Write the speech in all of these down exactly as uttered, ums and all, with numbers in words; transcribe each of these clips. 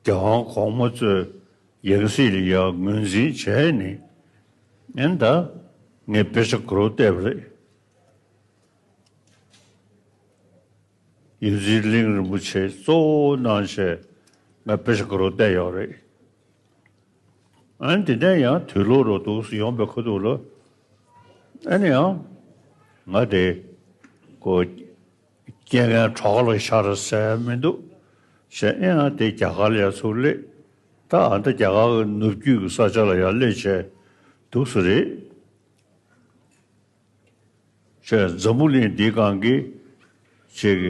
རྒྱལ་དབང་གོང་མ་གཙོས་ཡང་སྲིད་ལ་ཡང་ངོས་འཛིན་བྱས་ནས། ཨེ་ད་ངས་དཔེ་ཆ་དགུ་རུ་བལྟས་པ་རེད། ཡིད་བཞིན་གླིང་རིན་པོ་ཆེ་གཙོ་བོ་གནང་བྱས་ང་དཔེ་ཆ་དགུ་རུ་བལྟས་ཡོད་རེད། ཨ་ནི་དེ་ནས་ཡང་དུས་ལོག་རུ་འདུག་སེ་ཡོང་པའི་ཁ་ཐུག་ལ། ཨ་ནི་ཡང་ང་དེ་ཀོ་རྐྱེན་ངན་གྲོགས་ལ་ཤར་ཟེར་མི་འདུག་ཞེས། ཨེ་ཡང་དེ་རྒྱ་གར་ལ་ཡར་ཚུར་སླེབས། ད་ཨ་ད་རྒྱ་གར་གྱི་ནུབ་རྒྱུད་ཀྱི་ས་ཆ་ལ་ཡར་སླེབས་བྱས་འདུག་སེ་རེད། ཞེས་འཛམ་བུ་གླིང་འདིའི་སྒང་གི་ཅིག་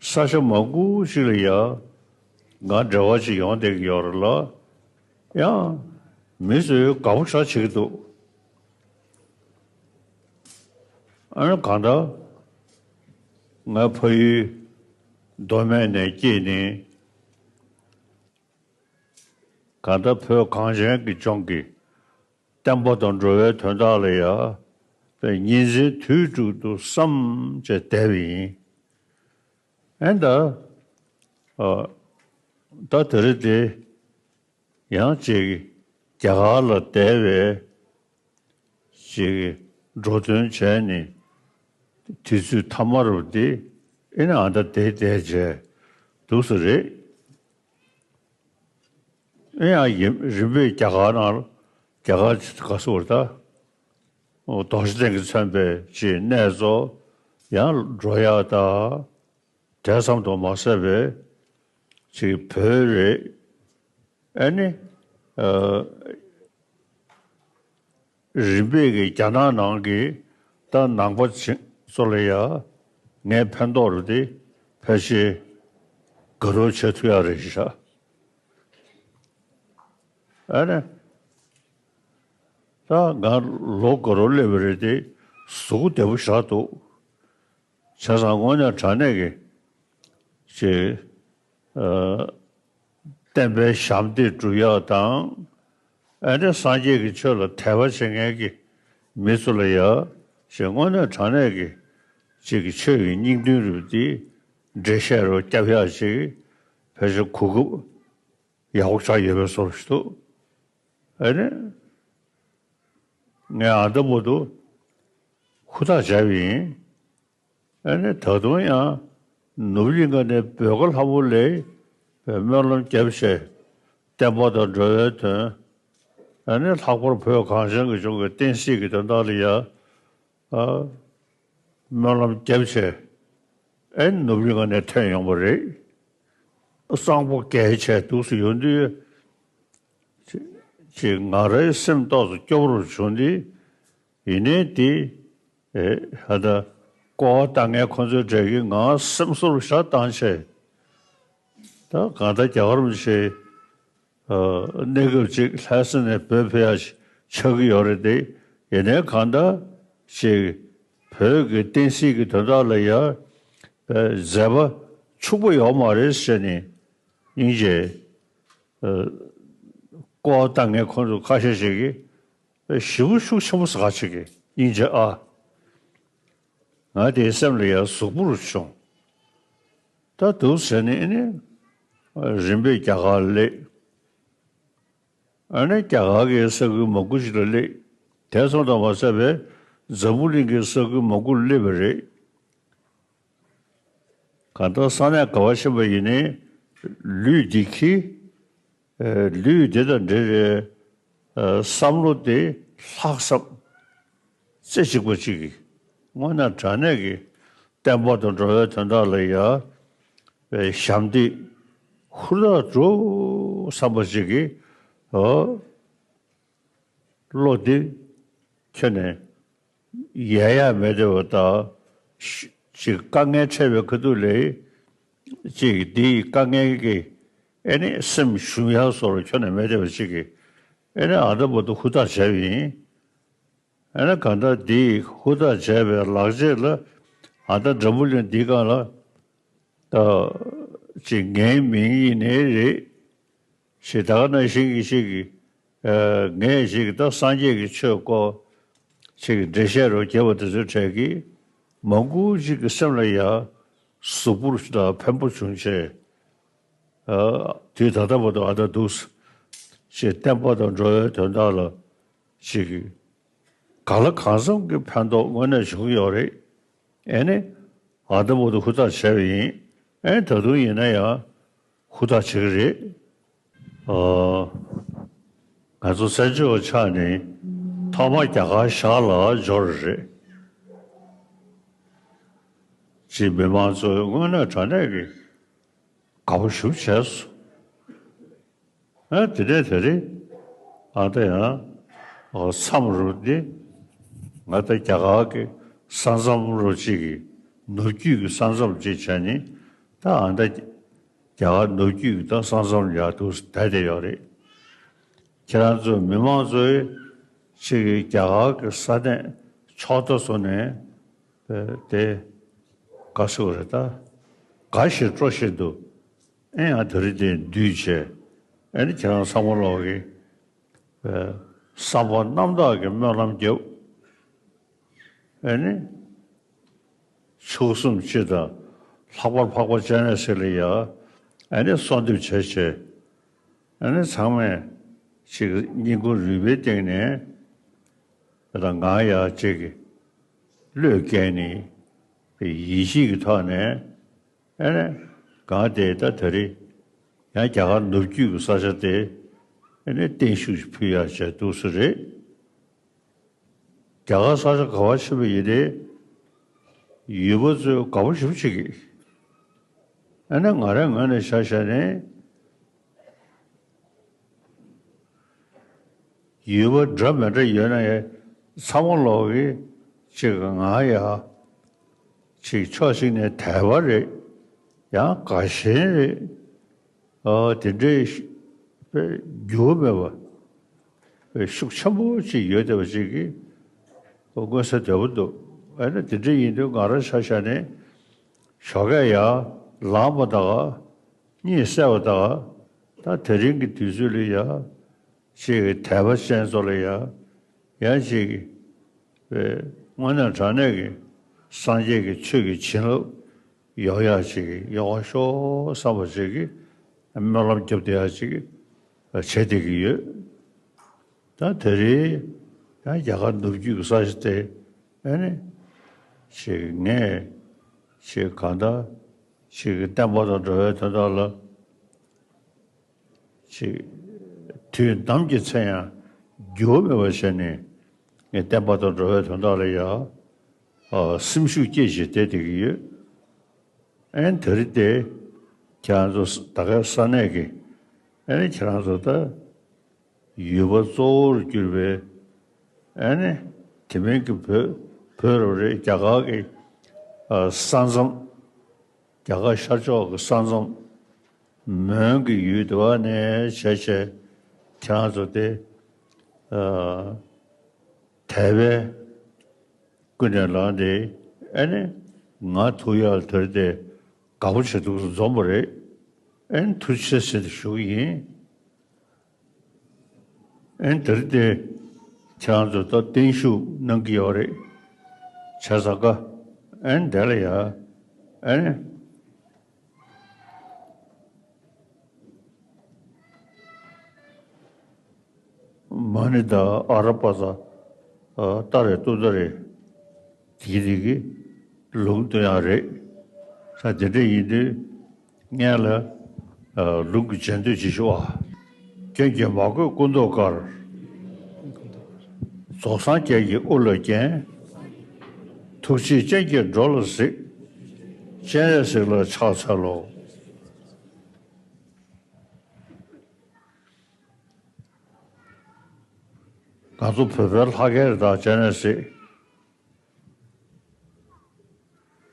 ས་ཆ་མང་པོ་ཞིག་ལ་ཡ་ང་འབྲེལ་བ་ཅིག་ཡོང་བསྡད་ཀྱི་ཡོད་རེད་ལ། ཡང་མི་ཚོས་དགའ་པོ་ཞེ་དྲག་བྱེད་ཀྱི་འདུག་ཨ་ནི་གང་ལྟར་ང་ཕ་ཡུལ་མདོ་སྨད་ནས་སྐྱེས་ནས། གང་ལྟར་བོད་གངས་ཅན་གྱི་ལྗོངས་ཀྱི་བསྟན་པ་དང་འགྲོ་བའི་དོན་དག་ལ་ཡ་པའི་ཉིན་མཚན་དུས་དྲུག་ཏུ་བསམ་བྱས་བསྡད་པ་ཡིན། ཨེ་ད། ཨ། ད་དེ་རིང་དེ་ཡང་ཅིག་རྒྱ་གར་ལ་བསྡད་པའི་ཅིག་འགྲོ་དོན་བྱས་ནས་དུས་ཚོད་ཐ་མ་རུ་དེ་ཨེ་ནི་ཨ་ད་དེ་བསྡད་བྱས་འདུག་སེ་རེད། ཨེ་ཡང་ཡིན་རིམ་པས་རྒྱ་གར་ནང་རྒྱ་གར་ག་སོར་ད་རྡོ་རྗེ་གདན་གྱིས་མཚོན་པའི་ཅིག་གནས་ཚོ་ཡང་འགྲོ་ཡག་ད། དེ་ཙམ་དུ་མ་ཟད་པའི་ཅིག་བོད་རེད། ཨ་ནི་ཨ། རིམ་པས་ཀྱི་རྒྱ་ནག་ནང་གི་ད་ནང་པ་ཚོ་ལ་ཡ་ངས་ཕན་ཐོགས་རུ་དེ་ཕལ་ཆེར་དགའ་རབ་བྱེད་ཐུབ་ཡག་རེད་ཤག་ཨ་ནི་ད་ང་ལོ་དགའ་རབ་སླེབས་པ་རེད་དེ་གཟུགས་པོ་བདེ་པོ་ཞེ་དྲག་འདུག་བྱས་ཙང་དངོས་གནས་དྲང་གནས་ཀྱི་ཅིག་ཨ། བསྟན་པའི་ཞབས་འདེགས་སྒྲུབ་ཡག་དང་། ཨ་ནི་སངས་རྒྱས་ཀྱི་ཆོས་ལ་དད་པ་བྱེད་མཁན་གྱི་མི་ཚོ་ལ་ཡ་ཞེས་དངོས་གནས་དྲང་གནས་ཀྱི་ཅིག་གི་ཆོས་ཀྱི་སྙིང་དོན་རུ་དེ་འགྲེལ་བཤད་རུ་བརྒྱབ་ཡག་ཅིག་ཕལ་ཆེར་གོ་སྐབས་ཡག་པོ་ཆགས་ཡོད་པའི་བཟོ་འདྲ་ཞིག་འདུག་ཨ་ནི་ངས་ཨ་ད་བར་དུ་ཧུར་ཐག་བྱས་པ་ཡིན། ཨ་ནི་ད་དུང་ཡང་ནུབ་གླིང་ག་ནས་བོད་ཀྱི་ལྷ་མོ་ལ་སྨོན་ལམ་བརྒྱབ་བྱས་བསྟན་པ་དང་འགྲོ་བའི་དོན། ཨ་ནི་ལྷག་པར་བོད་གངས་ཅན་གྱི་ལྗོངས་ཀྱི་བསྟན་སྲིད་ཀྱི་དོན་དག་ལ་ཡ། ཨ། སྨོན་ལམ་བརྒྱབ་བྱས་ཨ་ནི་ནུབ་གླིང་ག་ནས་ཐོན་ཡོང་པ་རེད། གཙང་པོ་རྒྱས་བྱས་འདུག་སེ་ཡོང་དུས་ཅིག་ང་རའི་སེམས་ཏོག་ཙམ་སྐྱོ་པོ་རུ་བྱུང་དུས། ཡིན་ནའི་དེ། ཨེ། ཧ་ད་ཀོ་བ་ལྟ་མཁན་ཁོ་ཚོའི་གྲས་ཀྱིས་ང་སེམས་གསོ་རུ་ཞེ་དྲག་བཏང་བྱས། ད་གང་ལྟར་རྒྱ་གར་མི་ཆེ་ཨ། གནས་སྐབས་ཅིག་ལྷ་ས་ནས་བོད་ཕེབས་ཡག་ཆགས་ཀྱི་ཡོད་རེད་དེ། ཡིན་ནའི་གང་ལྟར་ཅིག་བོད་ཀྱི་བསྟན་སྲིད་ཀྱི་དོན་དག་ལ་ཡ་མཛད་པ་ཕྱུག་པོ་ཡོད་མ་རེད་ཟེར་ནས་སྙིང་རྗེ། ཨ། ཀོ་བ་ལྟ་མཁན་ཁོ་ཚོ་ཁ་ཤས་ཤིག་གིས་ཞེ་པོ་ཤུགས་ཆེན་པོ་ཟ་ག་ཅིག་གི་སྙིང་རྗེ་ཨ། ང་དེའི་སེམས་ལ་ཡང་ཟུག་པོ་རུ་བྱུང་། ད་འདུག་ཟེར་ནས་ཨ་ནི་རིམ་པས་རྒྱ་གར་སླེབས། ཨ་ནི་རྒྱ་གར་གྱི་ས་ཁུལ་མང་པོ་ཞིག་ལ་སླེབས། དེ་ཙམ་དུ་མ་ཟད་པའི་འཛམ་བུ་གླིང་གི་ས་ཁུལ་མང་པོར་སླེབས་པ་རེད། གང་ལྟར་ས་གནས་ག་པར་ཕྱིན་པ་ཡིན་ནའི་ལུས་འདི་ཁྱི། ཨ། ལུས་འདི་དང་འབྲེལ་བའི་ཨ། བསམ་བློ་དེ་ལྷག་བསམ་རྩེ་གཅིག་པ་གཅིག་གིས་དངོས་གནས་དྲང་གནས་ཀྱི་བསྟན་པ་དང་འགྲོ་བའི་དོན་དག་ལ་ཡ་བའི་ཞབས་འདེགས་ཧུར་ཐག་སྒྲུབ་བསམ་པ་གཅིག་གིས། ཨོ། བློ་འདི་ཁྱོན་ནས་ཡལ་ཡག་མེད་བསྡད་པ་དང་། ཅིག་དཀའ་ངལ་འཕྲད་པའི་ཁ་ཐུག་ལ་ཅིག་འདིའི་དཀའ་ངལ་གྱི་ཨེ་ནི་སེམས་ཞུམ་ཡག་བཟོ་འདྲ་ཁྱོན་ནས་མེད་བསྡད་པ་ཅིག་གིས་ཨེ་ནི་ཨ་ད་བར་དུ་ཧུར་ཐག་བྱས་པ་ཡིན། ཨེ་ནི་གང་ལྟར་འདིའི་ཧུར་ཐག་བྱས་པའི་ལག་རྗེས་ལ་ཨ་ད་འཛམ་བུ་གླིང་འདིའི་སྒང་ལ། ད་ཅིག་ངའི་མིང་ཡིན་ནའི་རེད། ཞེས་ད་ག་ནང་བཞིན་གྱི་ཞིག་གིས། ཨ། ངས་ཞིག་གིས་ད་སངས་རྒྱས་ཀྱི་ཆོས་སྐོར་ཞིག་གི་འགྲེལ་བཤད་རོ་རྒྱབ་པ་དེ་ཚོའི་གྲས་ཀྱིས་མང་པོ་ཞིག་གི་སེམས་ལ་ཡ་གཟུགས་པོར་ཞིག་དང་ཕན་པོ་བྱུང་བྱས། ཨ། དུས་ད་ལྟ་བར་དུ་ཨ་ད་འདུག་ཅེས་བསྟན་པ་དང་འགྲོ་བའི་དོན་དག་ལ་ཅིག་ག་ལ་གང་འཚམ་གྱི་ཕན་ཐོགས་དངོས་གནས་བྱུང་གི་ཡོད་རེད། ཨེ་ནི། ཨ་ད་བར་དུ་ཧུར་ཐག་བྱས་པ་ཡིན། ཨེ་ད་དུང་ཡིན་ན་ཡང་ཧུར་ཐག་བྱེད་ཀྱི་རེད། ཨ། ང་ཚོ་བཙན་བྱོལ་བ་ཆགས་ནས་ཐོག་མ་རྒྱ་གར་ཤར་ལ་འབྱོར་རེད། ཅེས་མི་མང་ཚོས་དངོས་གནས་དྲང་གནས་ཀྱི་དགའ་པོ་ཞེ་པོ་བྱས་སོང་། ཨ། དེ་ནས་དེ་རིང་ཨ་ད་ཡང་ཨོ་མཚམས་རུ་འདི་ང་ད་རྒྱ་གར་གྱི་ས་མཚམས་རུ་གཅིག་གི་ནུབ་རྒྱུད་ཀྱི་ས་མཚམས་གཅིག་བྱས་ནས་ད་ཨ་ད་རྒྱ་གར་ནུབ་རྒྱུད་ཀྱི་ད་ས་མཚམས་ཡར་འདུག་བསྡད་བསྡད་ཡོད་རེད། ཁྱེད་རང་ཚོ་མི་མང་ཚོའི་ཅིག་གི་རྒྱ་གར་གྱི་ས་གནས་ཕྱོགས་མཐའ་སོ་ནས་དེ་དགའ་ཟེར་བ་རེད་ད། དགའ་ཞིང་སྤྲོ་བཞིན་དུ་ཨེ་ཡང་དེ་རིང་དེ་འདུས་བྱས། ཨེ་ནི་ཁྱེད་རང་ཚང་མ་ལོག་གི་བསམ་པ་རྣམ་དག་གི་སྨོན་ལམ་རྒྱབ། ཨེ་ནི། མཆོག་གསུམ་སྤྱི་དང་ལྷག་པར་འཕགས་པ་སྤྱན་རས་གཟིགས་ལ་ཡ་ཨ་ནི་གསོལ་འདེབས་བྱས་བྱས། ཨ་ནི་ཚང་མས་ཅིག་སྙིང་ཁུང་རུས་པའི་གཏིང་ནས་ད་ང་ཡ་ཅིག་བློས་བཀལ་ནས་ཡིད་ཆེས་ཀྱི་ཐོག་ནས་ཨ་ནི་གང་དེ་ད་ད་རེས་ཡང་རྒྱ་གར་ནུབ་རྒྱུད་ཀྱི་ས་ཆ་དེ་ཨ་ནི་བརྟན་བཞུགས་ཕུལ་ཡ་བྱས་འདུག་ས་རེད། རྒྱ་གར་ས་ཆ་ག་བ་ཕྱིན་པ་ཡིན་ཏེ། ཡུལ་པ་ཚོས་དགའ་པོ་ཞེ་པོ་བྱེད་ཀྱི། ཨ་ནི་ང་རའི་ངོས་ནས་ཆ་བཞག་ནས། ཡུལ་པ་འདྲ་མི་འདྲ་ཡོད་ན་ཡང་ཚང་མ་ལོག་གི་ཅིག་ང་ཡ་ཅིག་ཕྱོགས་གཅིག་ནས་དད་པ་རེད། ཡང་དགའ་ཞེན་རེད། ཨ། དེ་འདྲའི་ཤུ་དཔེ་འགྱུར་བ་མེད་པ་དཔེ་ཤུགས་ཆེན་པོ་ཅིག་ཡོད་བསྡད་པ་ཅིག་གིས་མངོན་གསལ་དོད་པོ་འདུག་ཨ་ནི་དེ་འདྲ་ཡིན་དུས་ང་རང་ཆ་བཞག་ནས་ཞོགས་ཀས་ཡར་ལངས་པ་དང་གཉིད་སད་པ་དང་ད་དེ་རིང་གི་དུས་ཚོད་ལ་ཡ་ཅིག་དད་པ་ཅན་ཚོ་ལ་ཡ་ཡང་ཅིག་གིས་དངོས་གནས་དྲང་གནས་ཀྱི་སངས་རྒྱས་ཀྱི་ཆོས་ཀྱི་བྱིན་རླབས་ཡོང་ཡག་ཅིག་ཡོང་བ་ཤོག་བསམ་པ་ཅིག་གིས་སྨོན་ལམ་རྒྱབ་བསྡད་ཡག་ཅིག་བྱེད་བསྡད་ཀྱི་ཡོད། ད་དེ་རིང་ཡང་རྒྱ་གར་ནུབ་རྒྱུད་ཀྱི་ས་ཆ་དེ་ཨ་ནི་ཅིག་ངས་ཅིག་གང་ལྟར་ཅིག་བསྟན་པ་དང་འགྲོ་བའི་དོན་དག་ལ། ཅིག་དུས་ནམ་གྱི་ཚེ་ཡང་འགྱུར་བ་མེད་པ་བྱས་ནས་ངས་བསྟན་པ་དང་འགྲོ་བའི་དོན་དག་ལ་ཡང་ཨ་སེམས་ཤུགས་བསྐྱེད་བཞིན་བསྡད་བསྡད་ཀྱི་ཡོད། ཨན་དེ་རིང་དེ་ཁྱེད་རང་ཚོ་ད་གའི་ས་གནས་ཀྱི་ཨན་ཁྱེད་རང་ཚོ་ད་ཡུལ་པ་གཙོ་བོར་གྱུར་པའི་ཨན་དེ་མིན་གྱི་བོད་བོད་རུ་རེད། རྒྱ་གར་གྱི་ཨ་ས་མཚམས། རྒྱ་གར་ཤར་ཕྱོགས་ཀྱི་ས་མཚམས་མོན་གྱི་ཡུལ་དུ་བ་ནས་བྱས་བྱས་ཁྱེད་རང་ཚོ་དེ་ཨ་དད་པས་ཀུན་ནས་བསླངས་ཏེ་ཨ་ནི་ང་ཐུག་ཡག་དེར་དེ་དགའ་པོ་བྱེད་འདུག་འཛོམས་པ་རེད། ཨ་ནི་ཐུགས་རྗེ་ཆེ་ཟེར་ཏེ་ཞུ་གི་ཡིན། ཨན་དེར་དེ་ཁྱེད་རང་ཚོ་ད་བརྟན་བཞུགས་གནང་གི་ཡོད་རེད། བྱས་ཙང་ཀ་ཨན་དེ་ལ་ཡ་ཨན་མ་ཎི་དང་ཨ་ར་པ་ཙ་ཏཱ་རེ་ཏུཏྟཱ་རེ་དེ་གི་དེ་གི་ལུང་སྟོན་ཡག་རེད། ས་དེ་འདྲ་ཡིན་དུས། སྔོན་ལ་ལུང་གི་རྗེས་ཟློས་ཅིག་ཞུ་བ། སྐྱོན་གྱིས་མ་གོས་སྐུ་མདོག་དཀར། རྫོགས་སངས་རྒྱས་ཀྱི་དབུ་ལ་བརྒྱན། ཐུགས་རྗེའི་སྤྱན་གྱིས་འགྲོ་ལ་གཟིགས། སྤྱན་རས་གཟིགས་ལ་ཕྱག་འཚལ་ལོ། ང་ཚོ་བོད་པའི་ལྷ་སྐལ་རེད་ད་སྤྱན་རས་གཟིགས།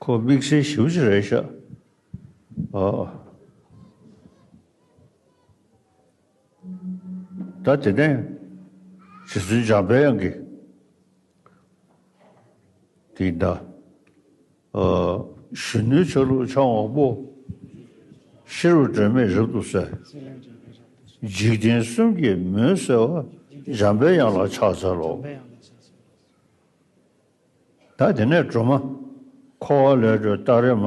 ཁོ་དམིགས་བསལ་ཞེ་པོ་ཅིག་རེད་ཤག་ཨ། ད་དེ་ནས་རྗེ་བཙུན་འཇམ་དཔལ་དབྱངས་ཀྱི་དེ་ཡིན་ད། ཨ། གཞོན་ནུའི་ཆ་ལུགས་འཆང་བ་པོ། ཤེས་རབ་སྒྲོན་མེས་རབ་ཏུ་གསལ། འཇིག་རྟེན་གསུམ་གྱི་མུན་སེལ་བ། འཇམ་དཔལ་དབྱངས་ལ་ཕྱག་འཚལ་ལོ། ད་དེ་ནས་སྒྲོལ་མ། འཁོར་བ་ལས་སྒྲོལ་ཏཱ་རེ་མ།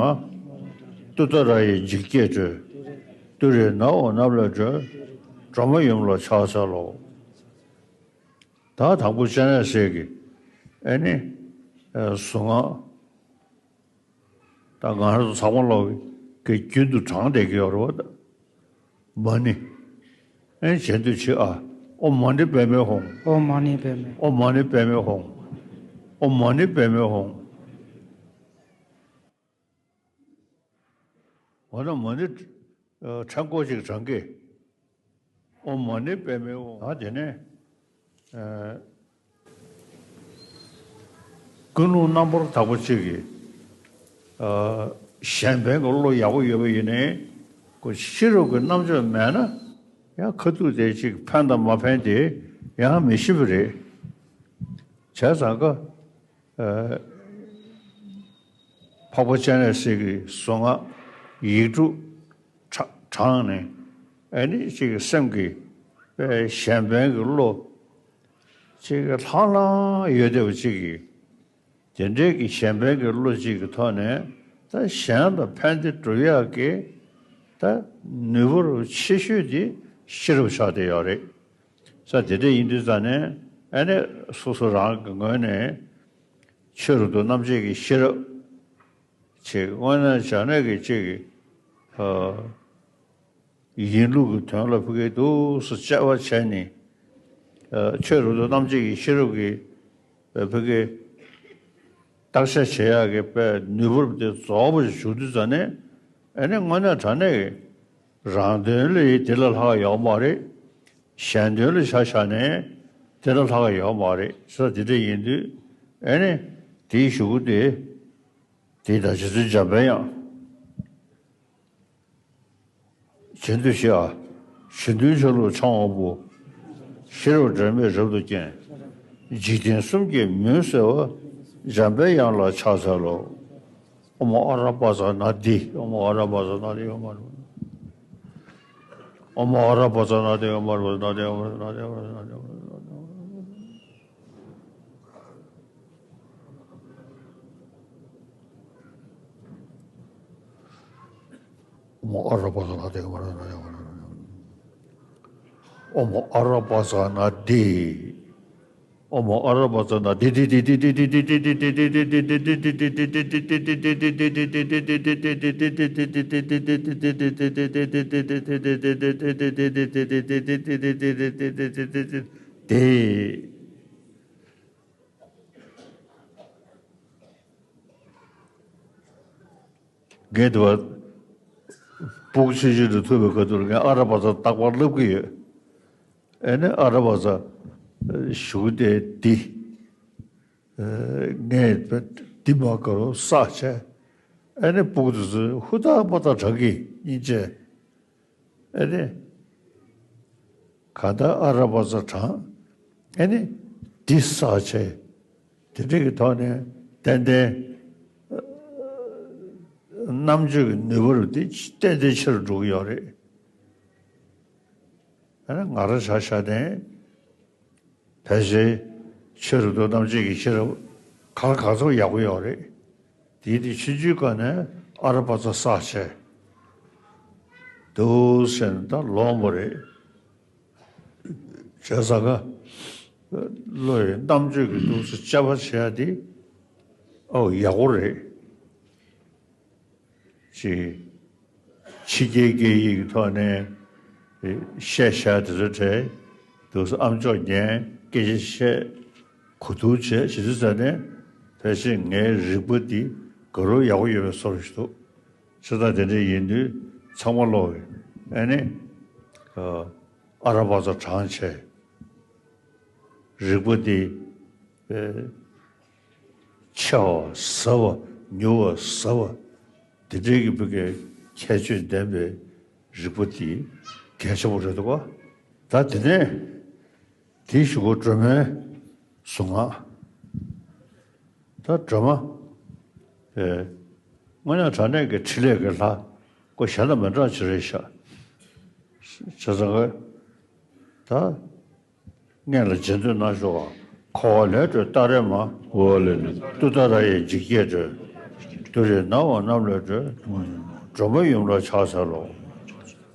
ཏུཏྟཱ་ར་ཡི་འཇིགས་བརྒྱད་སྒྲོལ། ཏུ་རེ་ནའོ་རྣམས་ལས་སྒྲོལ། སྒྲོལ་མ་ཡུམ་ལ་ཕྱག་འཚལ་ལོ། ད་དང་པོ་སྤྱན་རས་གཟིགས་ཀྱི་ཨེ་ནི་གཟུངས་སྔགས། ད་ང་རང་ཚོ་ཚང་མ་ལོག་གི་རྒྱུན་དུ་བགྲངས་བསྡད་ཀྱི་ཡོད་རེད་བ། ད་མ་ཎི། ཨེ་བྱེད་འདོད་ཆེ་ཨ། ཨོཾ་མ་ཎི་པདྨེ་ཧཱུྃ། ཨོཾ་མ་ཎི་པདྨེ། ཨོཾ་མ་ཎི་པདྨེ་ཧཱུྃ། ཨོཾ་མ་ཎི་པདྨེ་ཧཱུྃ། འོ་ན་མ་ཎི་ཕྲེང་སྐོར་ཅིག་བགྲང་གི། ཨོཾ་མ་ཎི་པདྨེ་ཧཱུྃ། ཨ་དེ་ནས་ཀུན་སློང་རྣམ་པར་དག་པ་ཅིག་གིས་གཞན་ཕན་གྱི་བློ་ཡག་པོ་ཡོད་པ་ཡིན་ནའི་ཁོ་ཤེས་རབ་ཀྱི་རྣམ་དཔྱོད་མེད་ན་ཡང་ཁ་ཐུག་དེ་ཅིག་ཕན་དང་མ་ཕན་དེ་ཡང་མི་ཤེས་པ་རེད། བྱས་ཙང་ཀ་འཕགས་པ་སྤྱན་རས་གཟིགས་ཀྱི་གཟུངས་སྔགས་ཡིག་དྲུག་བགྲངས་ནས་ཨ་ནི་ཅིག་སེམས་ཀྱི་གཞན་ཕན་གྱི་བློ་ཅིག་ལྷང་ལྷང་ཡོད་བསྡད་པ་ཅིག་གིས། དེ་འདྲའི་གི་གཞན་ཕན་གྱི་བློ་གཅིག་གི་ཐོག་ནས་ད་གཞན་ལ་ཕན་བདེ་སྒྲུབ་ཡག་གི་ད་ནུས་པ་རུ་ཆེ་ཤོས་དེ་ཤེས་རབ་ཆགས་བསྡད་ཡོད་རེད། ས་དེ་འདྲ་ཡིན་དུས་ཙང་ནས་ཨ་ནི་སོ་སོ་རང་གི་ངོས་ནས་ཆོས་རབ་ཏུ་རྣམ་འབྱེད་ཀྱི་ཤེས་རབ་ཅིག་དངོས་གནས་བྱས་ན་གི་ཅིག་གི་ཡིན་ལུགས་ཀྱི་དོན་ལ་ཕ་གི་འདུག་སེ་དཔྱད་པ་བྱས་ནས་ཆོས་རབ་ཏུ་རྣམ་འབྱེད་ཀྱི་ཤེས་རབ་ཀྱི་ཕ་གི་བརྟག་དཔྱད་བྱེད་ཡག་གི་དཔེ་ནུས་པ་དེ་རྫོགས་པ་ཞིག་བྱུང་དུས་ཙང་ནས་ཨ་ནི་དངོས་གནས་དྲང་གནས་ཀྱི་རང་དོན་ལ་ཡི་དེ་ལས་ལྷག་ཡོད་མ་རེད། གཞན་དོན་ལ་ཆ་བཞག་ནས་དེ་ལས་ལྷག་ཡོད་མ་རེད་ས་དེ་འདྲ་ཡིན་དུས་ཨ་ནི་དེའི་གཞུག་གུ་དེ་དེ་ད་རྗེ་བཙུན་འཇམ་དཔལ་དབྱངས། བྱེད་འདོད་ཆེ་ཨ། གཞན་དོན་ཆ་ལུགས་འཆང་བ་པོ། ཤེས་རབ་སྒྲོན་མེས་རབ་ཏུ་བརྒྱན། འཇིག་རྟེན་གསུམ་གྱི་མུན་སེལ་བ། འཇམ་དཔལ་དབྱངས་ལ་ཕྱག་འཚལ་ལོ། ཨོཾ་ཨ་ར་པ་ཙ་ན་དྷཱིཿ། ཨོཾ་ཨ་ར་པ་ཙ་ན་དྷཱིཿ། ཨོཾ་ཨ་ར་པ་ཙ་ན་དྷཱིཿ། ཨོཾ་ཨ་ར་པ་ཙ་ན་དྷཱིཿ། ཨོཾ་ཨ་ར་པ་ཙ་ན་དྷཱིཿ། ཨོཾ་ཨ་ར་པ་ཙ་ན་དྷཱིཿ། ཨོཾ་ཨ་ར་པ་ཙ་ན་དྷཱིཿ། ཨོཾ་ཨ་ར་པ་ཙ་ན་དྷཱིཿ། ཨོཾ་ཨ་ར་པ་ཙ་ན་དྷཱིཿ། ངས་དེ་བ་སྤུ་གུ་ཆུང་ཆུང་དུ་ཐུག་པའི་ཁ་ཐུག་ལ་ངས་ཨ་ར་པ་ཙ་རྟག་པར་ལབ་ཀྱི་ཡོད། ཨེ་ནས་ཨ་ར་པ་ཙ་ཞུ་དེ་འདི། ངས་འདི་མ་དགའ་རུ་བསགས་བྱས། ཨེ་ནས་སྤུ་གུ་དེ་ཚོས་ཧུར་ཐག་པ་ཐག་བགྲང་གི་སྙིང་རྗེ། ཨེ་ནས། གང་ལྟར་ཨ་ར་པ་ཙ་བགྲང་། ཨེ་ནི་འདི་བསགས་བྱས། དེ་འདྲ་གི་ཐོག་ནས་ཏན་ཏན་རྣམ་དཔྱོད་ཀྱི་ནུས་པ་རུ་དེ་ཏན་ཏན་ཆེ་རུ་འགྲོ་གི་ཡོད་རེད། ཨ་ནི་ང་རང་ཆ་བཞག་ནས་ཕལ་ཆེར་ཆོས་རབ་ཏུ་རྣམ་འབྱེད་ཀྱི་ཤེས་རབ་གང་གང་ཚོ་ཡག་པོ་ཡོད་རེད། དེའི་དེ་ཆུང་ཆུང་སྒང་ནས་ཨ་ར་པ་ཙ་བསགས་བྱས། འདུག་ཟེར་ནས་ད་ལོངས་པ་རེད། བྱས་ཙང་ཀ་བློ་ཡི་རྣམ་དཔྱོད་ཀྱི་འདུག་སེ་དཔྱད་པ་བྱེད་ཡ་དེ་ཨོ་ཡག་པོ་རེད། ཅེས་ཕྱི་རྒྱལ་སྐད་ཡིག་གི་ཐོག་ནས་བཤད་བྱ་དེ་ཚོ་བྲལ་འདུག་སེ་ཨམ་ཅོག་ཉན་སྐད་ཆ་བཤད་གོ་བསྡུར་བྱས་ཞེས་དུས་ཙམ་ནས་ཕལ་ཆེར་ངའི་རིག་པ་འདི་དགའ་རབ་ཡག་པོ་ཡོད་པའི་བཟོ་འདྲ་ཞིག་འདུག་བྱས་ཙང་དེ་འདྲ་ཡིན་དུས་ཚང་མ་ལོག་གི་ཨ་ནི་ཨ་ར་པ་ཙ་བགྲང་བྱས། རིག་པ་འདི་ཨེ་ཆེ་བ་ཟབ་པ་མྱུར་བ་ཟབ་པ་འདི་འདྲའི་གི་བུ་གའི་ཁྱད་ཆོས་ལྡན་པའི་རིག་པ་འདི་གལ་ཆེན་པོ་རེད་འདུག་ག་ད་དེ་ནས་དེའི་གཞུག་གུ་སྒྲོལ་མའི་གཟུངས་སྔགས། ད་སྒྲོལ་མ། ཨེ། དངོས་གནས་དྲང་གནས་ཀྱི་ཕྲིན་ལས་ཀྱི་ལྷ། ཁོ་གཞན་དང་མི་འདྲ་ཅིག་རེད་ཤག་བྱས་ཙང་ཀ་ད། སྔོན་ལ་རྗེས་ཟློས་གནང་ཤོག་འཁོར་བ་ལས་སྒྲོལ་ཏཱ་རེ་མ། འཁོར་བ་ལས་སྒྲོལ། ཏུཏྟཱ་ར་ཡི་འཇིགས་བྱེད་སྒྲོལ། ཏུ་རེ་ནའོ་རྣམས་ལས་སྒྲོལ། སྒྲོལ་མ་ཡུམ་ལ་ཕྱག་འཚལ་ལོ།